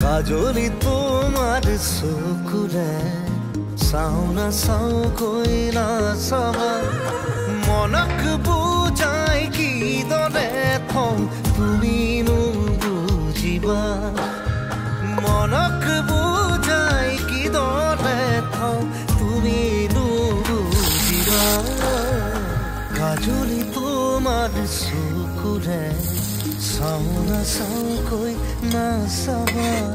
কাজলি তোমাৰ চকুৰে চাওঁ নাচাওঁকৈ নাচাবা, মনক বুজাই কিদৰে থওঁ তুমিনো বুজিবা? মনক বুজাই কিদৰে থওঁ তুমিনো বুজিবা? কাজলি তোমাৰ চকুৰে চাওঁ নাচাওঁকৈ নাচাবা।